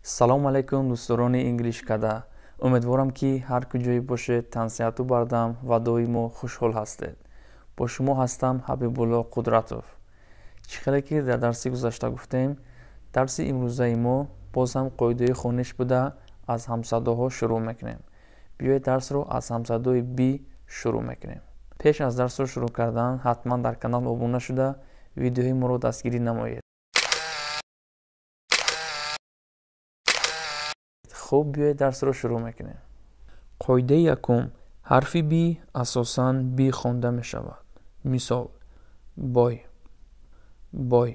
Салому алайкум, дӯстдорони English Kada. Умедворам, ки ҳар куҷое бошед, тансиҳату бардам ва доимо хушҳол ҳастед. Бо шумо ҳастам Ҳабибулло Қудратов. Чӣ хеле ки дар дарси гузашта гуфтем, дарси имрӯзаи мо боз ҳам қоидаи хониш буда, аз ҳамсадоҳо шурӯъ мекунем. Биёед, дарсро аз ҳамсадои B шурӯъ мекунем. Пеш аз дарсро шурӯъ кардан, ҳатман дар канал обуна шуда, видеои моро дастгирӣ намоед. Хуб, биёед, дарсро шурӯъ мекунем. Қоидаи якум: ҳарфи B асосан би хонда мешавад. Мисол: boy, boy,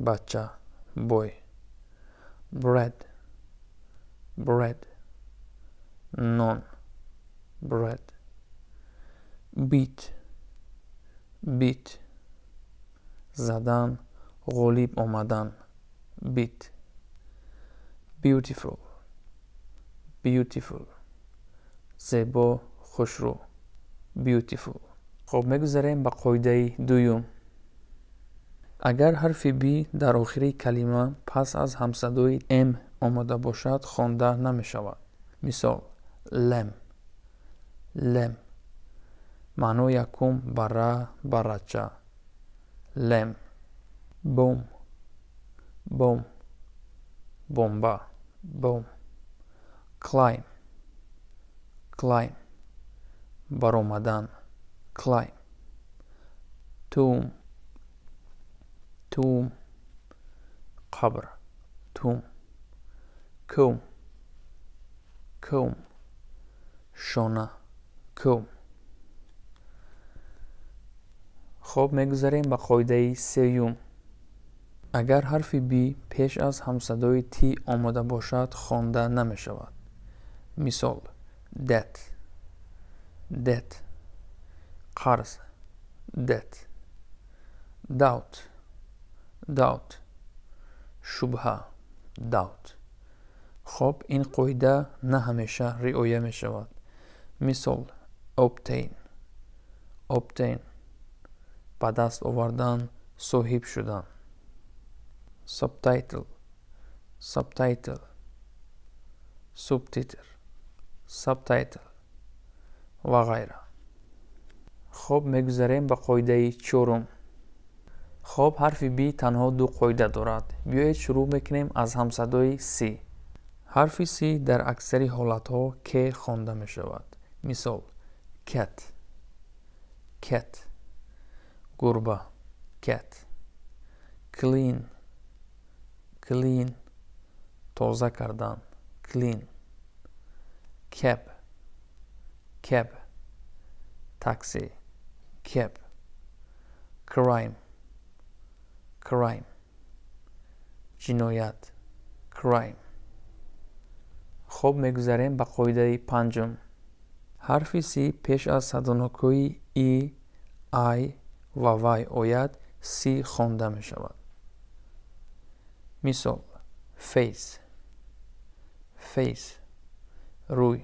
бача, boy; bread, bread, нон, bread; beat, beat, задан, ғолиб омадан, beat; beautiful, beautiful, зебо, хушрӯ, beautiful. Хоб, мегузарем ба қоидаи дуюм. Агар ҳарфи B дар охири калима пас аз ҳамсадои M омода бошад, хонда намешавад. Мисол: lamb, lamb. Маънои якум: бара, барача, lamb; bomb, bomb, бомба, bomb; climb, climb, баромадан, climb; tomb, tomb, қабр, tomb; comb, comb, шона, comb. Хоб, мегузарем ба қоидаи сеюм. Агар ҳарфи B пеш аз ҳамсадои T омода бошад, хонда намешавад. Мисол: debt, debt, қарз, debt; doubt, doubt, шубҳа, doubt. Хоб, ин қоида на ҳамеша риоя мешавад. Мисол: obtain, obtain, ба даст овардан, соҳиб шудан; subtitle, subtitle, субтитр, subtitle ва ғайра. Хоб, мегузарем ба қоидаи чорум. Хоб, ҳарфи B танҳо ду қоида дорад. Биёед, шурӯъ мекунем аз ҳамсадои C. Ҳарфи C дар аксари ҳолатҳо к хонда мешавад. Мисол: cat, cat, гурба, cat; clean, clean, тоза кардан, clean; cab, cab, такси, cab; crime, crime, ҷиноят, crime. Хоб, мегузарем ба қоидаи панҷум. Ҳарфи C пеш аз садонокҳои E, I ва Y ояд, C хонда мешавад. Мисол: face, face, рӯй;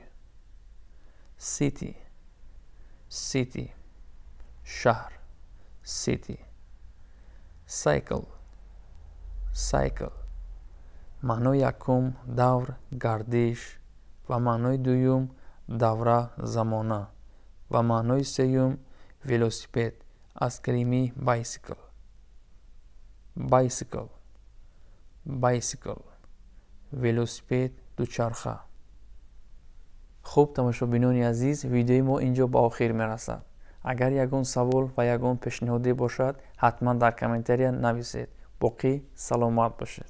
city, city, шаҳр, city; cycle, cycle. Маънои якум: давр, гардиш ва маънои дуюм: давра, замона ва маънои сеюм: велосипед, аз калимаи bicycle, bicycle, bicycle, велосипед, дучарха. Хуб, тамошобинони азиз, видеои мо ин ҷо ба охир мерасад. Агар ягон савол ва ягон пешниҳоде бошад, ҳатман дар комментария нависед. Боқӣ саломат бошед.